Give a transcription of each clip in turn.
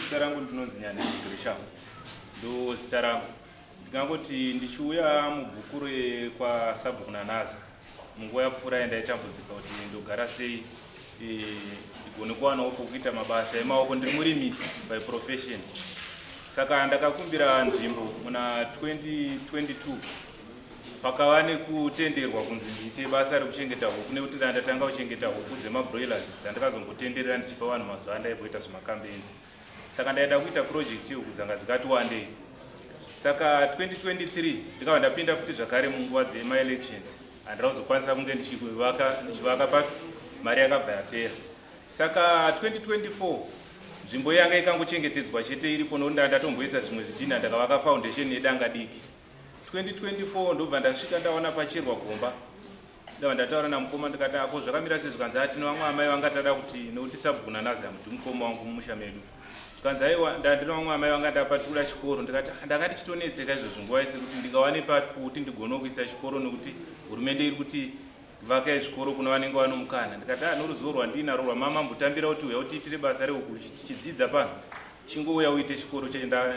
Zita rangu ndinonzi Nyaneti Grisham, ndo zita rangu. Ndingangoti ndichiuya mubhuku rekwaSabhuku Nanaza, munguva yapfuura yandaitambudzika kuti ndogara sei ndigone kuwanawo pokuita mabasa emaoko. Ndiri murimisi by profession, saka ndakakumbira nzvimbo muna 2022. Pakava nekutenderwa kunzi ndiite basa rekuchengeta huku, nekuti ndandatanga kuchengeta huku dzemabroilers dzandakazombotenderera ndichipa vanhu mazuva andaimboita zvemacampaigns. Saka ndaida kuita project yehuku dzanga dzikati wandei. Saka 2023 ndikabva ndapinda futi zvakare munguva dzemaelections, handina kuzokwanisa kunge ndichivaka papi, mari yakabva yapera. Saka 2024 nzvimbo yanga ikangochengetedzwa chete iripo, nokuti ndandatomboisa zvimwe zvidhina, ndakavaka foundation yedanga diki. 2024 ndobva ndasvika ndaona pacherwa gomba. Ndabva ndataura namukoma, ndikati, "Ako zvakamira sei?" Zvikanzi, "Atine vamwe amai vanga tada kuti, nekuti sabhuku Nanazi hamuti mukoma wangu mumusha medu." Zvikanzi, "Aiwa, ndandine vamwe amai vanga ndapa chikoro." Ndikati, "Ah, ndanga ndichitonetseka izvozvo nguva yese kuti ndingawane papi kuti ndigone kuisa chikoro, nekuti hurumende iri kuti vakai zvikoro kuno vanenge vano mukana." Ndikati, "A noruzivo rwandinarwo rwamamambotambira kuti uya utiitire basa rehuku tichidzidza pano, chingouya uite chikoro."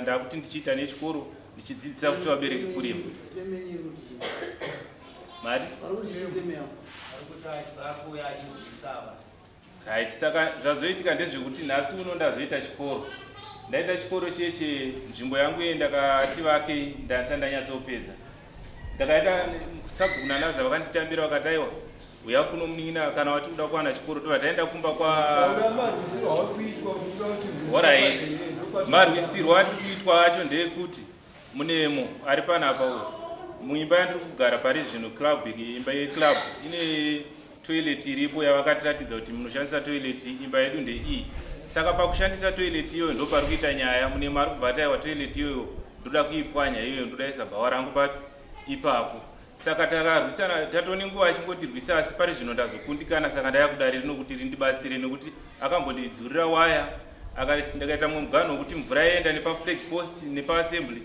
Ndakuti ndichiita nechikoro, ndichidzidzisa kuti vabereki kurima mari. Right, saka zvazoitika ndezvekuti nhasi uno ndazoita chikoro. Ndaita chikoro cheche, nzvimbo yangu iye ndakati vakei, ndandisa ndanyatsopedza. Ndakaita sabhuku Nanaza vakanditambira, vakati, "Aiwa, uya kuno munin'ina, kana wati kuda kuwana chikoro." Tobva taenda kumba kwa Alright, marwisirwo ati kuitwa acho ndeyekuti munemo ari panapa uyu, muimba yandiri kugara pari zvino, club, imba yeclub ine toilet iripo yavakatiratidza kuti munoshandisa toilet, imba yedu ndeiyi. Saka pakushandisa toilet iyoyo ndo pari kuita nyaya. Munemo ari kubva ati, "Aiwa, toilet iyoyo ndoda kuipwanya iyoyo, ndoda isa bhawa rangu papi ipapo." Saka takarwisana, tatone nguva achingotirwisa, asi pari zvino ndazokundikana. Saka ndaya kudare rino kuti rindibatsire, nekuti akambondidzurira waya. Ndakaita mumwe muganho wekuti mvura yaenda nepaflag post nepaassembly,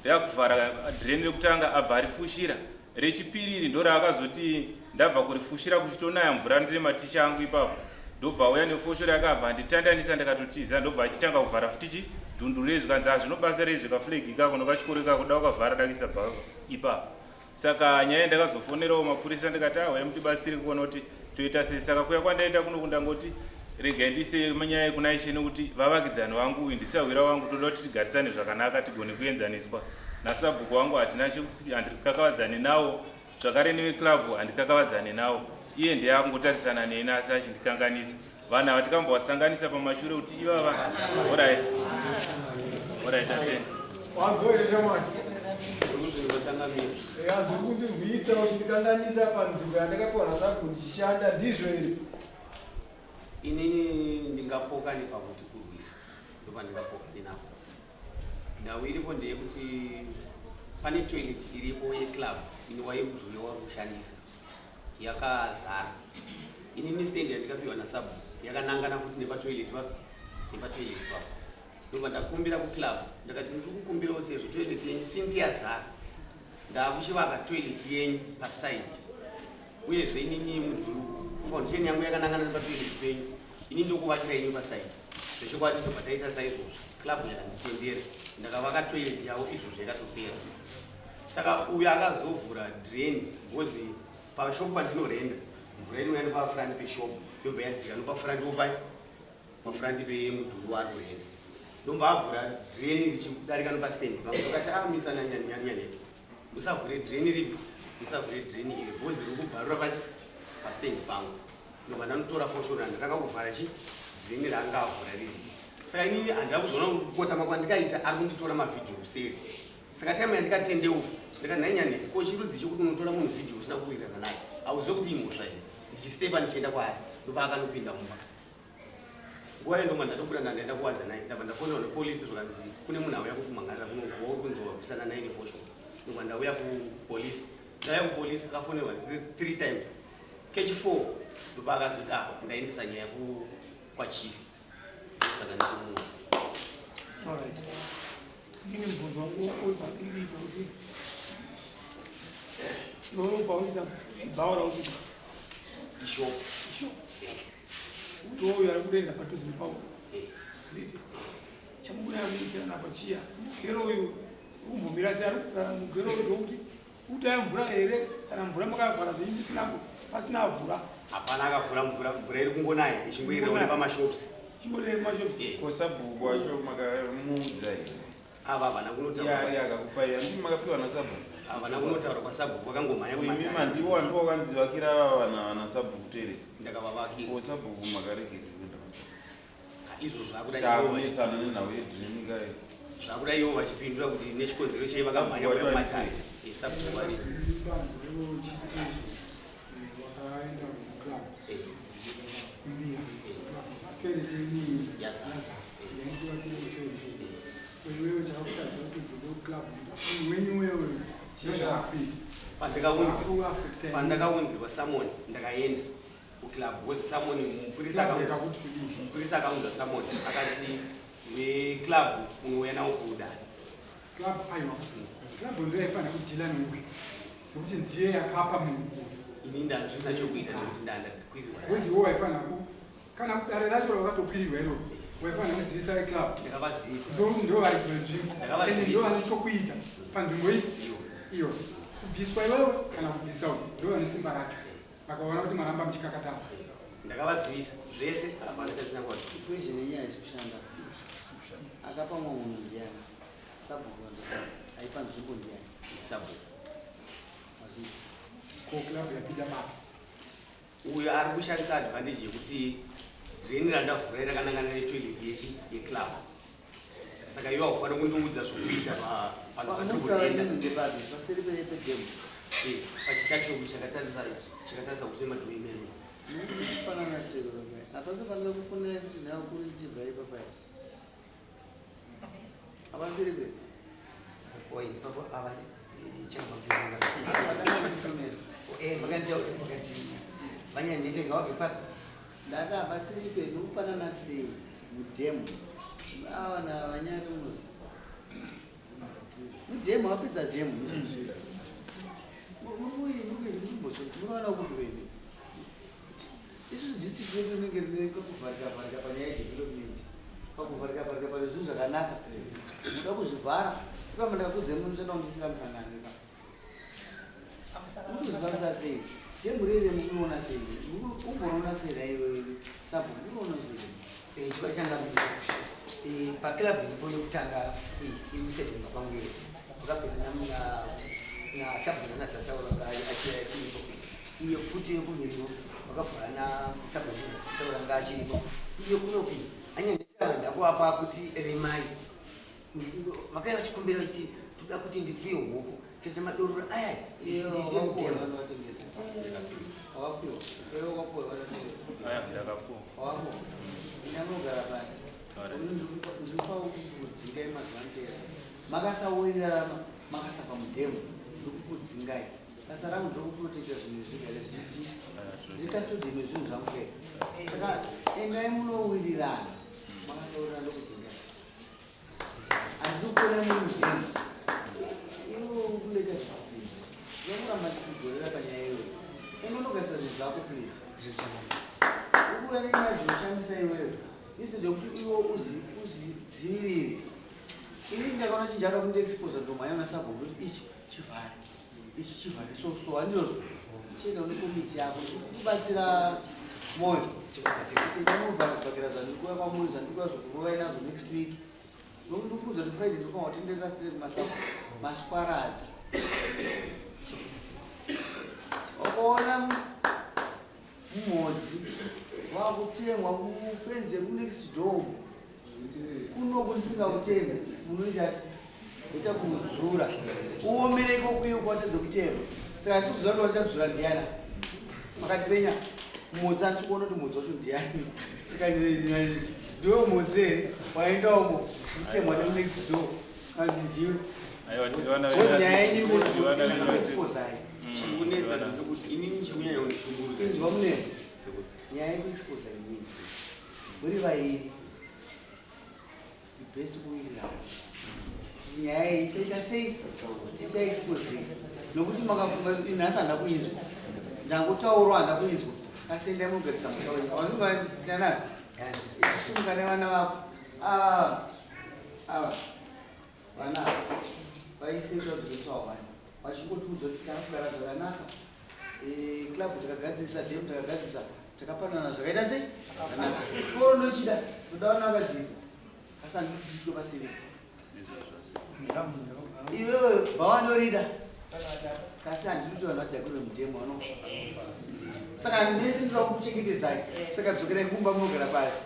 ndakuvhara drain rekutanga, abva arifushira. Rechipiri iri ndo raakazoti ndabva kurifushira, kuchitonaya mvura, ndine maticha angu ipapo. Ndobva auya nefoshoro, yakabva anditandanisa, ndikatotiza. Ndobva achitanga kuvhara futi chi dhunduru rezvikanzi, "Hazvino basa rei zvekaflag ikako nokachikoro ikako, da ukavhara dakisa bva ipapo." Saka nyaya ndakazofonerawo mapurisa, ndikati, "Ahwai mutibatsire kuona kuti toita sei." Saka kuya kwandaita kuno, ndangoti regai tiise nyaya yekuna ishe, nekuti vavakidzani vangu, uyu ndisahwira wangu, toda kuti tigarisane zvakanaka, tigone kuenzaniswa. Nasabhuku wangu hatina, handikakavadzane nawo zvakare, neveclub handikakavadzane nawo. Iye ndiye akungotarisana neni asi achindikanganisa. Vanhu ava tikambovasanganisa pamashure kuti ivava. Alright, atenda. Wanzwa shamwari? Eya, ndiri kundirwisa uchindikanganisa panzvimbo yandakapiwa nasabhuku ndichishanda, ndizvo here? Inini ndingapokane pakuti kurwisa, ndopandingapokane napo. Nhau iripo ndeyekuti pane toilet iripo yeclub inova yemudhuri wauri kushandisa, yakazara. Inini stand yandikapiwa nasabhuku yakanangana futi nepatoilet papi, nepatoilet papo. Ndobva ndakumbira kuclub, ndakati, "Ndiri kukumbirawo, sezvo toilet yenyu since yazara, ndakuchivaka toilet yenyu paside. Uyezve inini mudhuri, foundation yangu yakanangana nepatoilet penyu, ini ndokuvakira yenyu paside." Zvechokwadi ndobva taita saizvozvo, club yakanditendera, ndakavaka toilet yavo, izvozvo yakatopera. Saka uyo akazovhura drain, because pashop pandinorenda mvura inouya nepafront peshop, yobva yadzika nopafront opai, pafront pemudhuri waari kurenda. Ndomba avhura drain richidarika nepastand pangu. Ndokati, "Amisa Nyaneti, musavhure drain ripi, musavhure drain iri, because riri kubvarura pachi pastand pangu." Ndobva ndanotora foshoro, ndatanga kuvhara chi drain raanga avhura riri. Saka inini handina kuzoona kukotama kwandikaita ari kunditora mavhidhiyo kuseri. Saka time yandikatendeuka, ndikati, "Nhai Nyaneti, ko chirudzi chokuti unotora munhu vhidhiyo usina kuwirirana naye, hauzive kuti imhosva here?" Ndichistepa ndichienda kwaari, ndopaakanopinda mumba. Nguva iyo ndoma ndatobuda, ndandaenda kuwadza naye. Ndabva ndafonerwa nepolisi, zvakanzi kune munhu auya kukumhangarira kuno, wauri kunzi warwisana naye nefoshoro. Ndobva ndauya kupolisi. Ndauya kupolisi, akafonerwa three times, kechi four ndopa akazoti, "Ah, ndaendesa nyaya kwachief." Saka ndikumuudza. Alright. Ini mubvunzo wangu uri padiri pekuti iwewe pauita ibhawa raukuita Ishop. Uyo ari kurenda padhuze nepawo, nditi Chamukunyanya kuitirana apa chiya mugero uyu umbomira sei? Ari kuvhara mugero uyu ndokuti utaya mvura here kana mvura makavhara zvenyu musina pasina vhura? Hapana akavhura mvura, mvura iri kungonaya ichingoererawo nepamashops. Chingonaya nepamashops. Ko sabhuku wacho makamuudza here? Ava havana kunotaura. Iye ari akakupai, handiti makapiwa nasabhuku? Havana kunotaura kwasabhuku, vakangomhanya Imi kumatare. mandiwo andiwo wakanzivakira ava vana vana sabhuku toilet. Ndakavavakira. Ko sabhuku makaregerera kuenda kwasabhuku? Izvo zvakuda ivo Takunetsana nenhau yedream kai. Zvakuda ivo vachipindura kuti nechikonzero chei vakamhanya Sabhuku kuya wacho kumatare. aripo. Eh, sabhuku wacho. Chitizvo wakaenda kuclub kumbira toilet inii Yazara. yaindiwakire kutoilet. Iwewe chakakutadzisa kuti udzoke kuclub munhu wenyu wewe ndozvaakuita. Akuaffecta. Pandakaunzirwa summon ndakaenda kuclub because summon mupurisa Club yakakuti kudii? Mupurisa akaunza summon akati veclub unouya nawo kudare. Club, aiwa, club ndo yaifanira kudeala newe nekuti ndiye yakapa munhu uyu. Ini ndandisina chokuita nekuti ndandakwirirwa. Because iwe waifanira ku kana dare racho rakatokwirirwa iroro, waifanira kuzivisa veclub. Ndakavazivisa. Ndo vari kunzvimbo. Ndakavazivisa. Ende ndo vane chokuita panzvimbo iyi. Iyo. Iyo kubviswa iwewe kana kubvisa uyu, ndo vane simba racho vakaona kuti maramba muchikakatana. Ndakavazivisa zvese, hapana chasina kuva. Situation yenyaya isikushanda, akapa mumwe munhu ndiani? Sabhuku aipa nzvimbo ndiani? Sabhuku. Mazvii. Ko club yapinda papi? Uyo ari kushandisa advantage yekuti drain randavhura rakanangana netoilet yechi yeclub, saka iwe haufaniri kundiudza zvokuita panhu patiri Unotaura kuenda. nini ndepapi? Paseri pedhemu? Pachitacho chakatarisa kuti nemadhoo. Fanana sero hapasi fanira kufonera kuti nhau kuri tichibva ipapai hapasiri pe. Oi, ipapo ava changa. Vakandifonera. Makanditaura makati vanyandite ngawabve papi? Ndati hapasiri pe nokupanana sei mudhemu avana vanyari unozi mudhemu wapedza dhemu munoona kuti wene isusu district yedu rinenge rine kakuvharika vharika panyaya yedevelopment, pakuvharika vharika pane zvinhu zvakanaka muda kuzvivhara ipapa. Ndakakudze munotoenda kundisira musangano ipa, muri kuzvifambisa sei? Dhemu rere murikuona sei? Umbonoona sei raiwe sabhuku, murikuona sei? Chikwa changa paclub iripo yekutanga iri musettlement kwangu iyo wakapinda na sabhuku nasasauro achiripo. Iyo futi yekumiriwo wakabva na sabhuku sauro anga achiripo. Iyo kunoku anyanditanga ndakuapa kuti rimai, vakaiva vachikumbira vachiti toda kuti ndipfuye huku tete madororo aya. Iyo wakapuwa vanotengesa, wakapiwa iwe, wakapuwa vanotengesa. Aya, ndakapuwa. Wakapuwa inanogara pasi. Alright. Ndiri kudzingai mazuva anotera makasawirirana, makasabva mudhemu, ndiri kukudzingai. Basa rangu ndiri kuprotecta zvinhu zvigare zvichi ndiri custodian wezvinhu zvangu ke. Saka endai munowirirana, makasawirirana ndokudzingai. Handiri kuona muri mudhemu, iwo kulacka discipline, ndinokuramba ndikudzorera panyaya iyoyo. Ende unogadzisa zvinhu zvako, please. Ukuya nenyaya dzinoshamisa iweyo instead yokuti iwo uzvidzivirire. Ini ndakaona chinhu chada kundiexposa, ndomhanya nasabhuku kuti ichi chivhare, ichi chivhare. So so handizvozvo, chienda une komiti yako kubatsira moyo kuti ndanovhara zvibhakera zvandiri kuuya kwamuri, zvandiri kuuya zokurovai nazvo next week, nokuti ndikuudza kuti Friday ndinofanira kutenderera straight masapo maswaradza. Wakaona mumhodzi wakutemwa kufenzi yekunext door kuno kutisingautembe, munoita se ita kudzura uomere ikokuyo kuwatadze kutema. Saka hatisi kuziva kuti wachadzura ndiana pakati penya mumhodzi. Handisi kuona kuti mhodzi wacho ndiani. Saka ndiwe mhodzi here waenda umo kutemwa nemunext door kana kuti ndiwe? Aiwa, tiri vana Because nyaya yenyu tiri vana venyu. ikuexposai. Chikunetsa ndechekuti inini chikunyanya kundishungurudza. Inzwa munene, nyaya yekuexposa inini muri vairi, the best kuwirirana kuti nyaya iyi isaita sei, isaexpose, nokuti makafunga kuti nhasi handa kuinzwa, ndangotaurwa handa kuinzwa, asi endai munogadzisa musha wenyu. Avanonanasi ichisumuka nevana vako. Ah, Ava vana ava vaise tadzoketswa hwani vachingotiudza kuti takugara zvakanaka, club takagadzirisa, dam takagadzirisa, takapanana zvakaita sei zvakanaka. Chikoro ndochida, ndoda vana vakadzidza, asi handidi kuti chiitwe pasiri. Iwewe bhawanorida, kasi handidi kuti vanhu vadhakwirwe mudhemu vano. Saka nese ndoda kukuchengetedzai, saka dzokerai kumba munogara pasi.